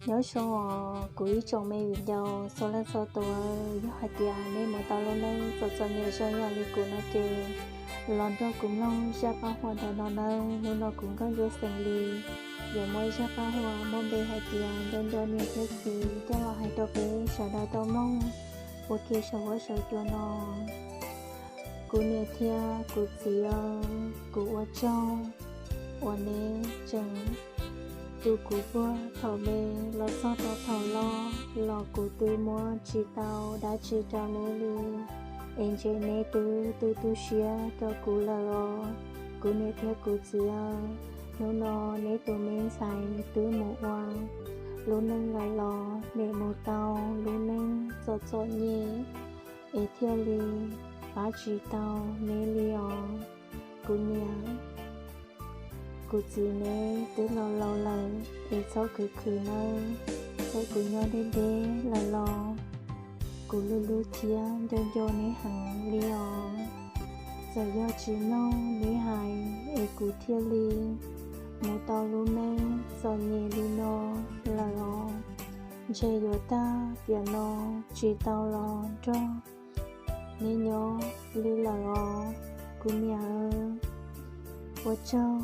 Nyob zoo os kuv ib tsoom me viv ncaus txhua leej txhua tus, yog hais tias nej mus tau lub neej txom txom nyem zoo yam li kuv no ces los nrog kuv mloog zaj paj huam ntawm no nawb. Hnub no kuv nkauj ntsuab xeem li yuav muab zaj paj huam muaj npe hais tias nco nco niam thiab txiv coj los hais rau peb sawv daws tau mloog ua ke saum huab saum cua no. Kuv niam thiab kuv txiv aw, kuv ua tsaug uas neb tseem tu kuv puag thaum me los txog rau thaum loj los kuv twb muab tsis tau dab tsi rau neb li, es ntshe neb twb tu tu siab rau kuv lawm os kuv niam thiab kuv txiv aw. Hnub no neb tus me ntxhais twb mus ua lub neej lawm los nws mus tau lub neej txom txom nyem, es thiaj li pab tsis tau neb li os kuv niam. Kuv txiv neb twb laus laus lawm es txhob khwv khwv nawb, txawm kuv nyob deb deb lawm los kuv hlub hlub thiab nco nco neb heev li os. Txawm yog tsis mloog neb hais es kuv thiaj li mus tau lub neej txom nyem li no lawm os. Ntshe yuav tag tiam no tsis tau los nrog neb nyob li lawm os kuv niam. Ua tsaug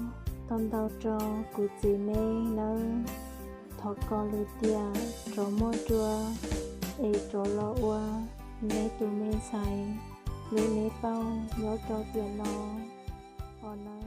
tau ntau rau kuv txiv neb nawb. Thov kom lwm tiam rov muaj dua es rov los ua neb tus me ntxhais li neb paub nyob rau tiam no os nawb.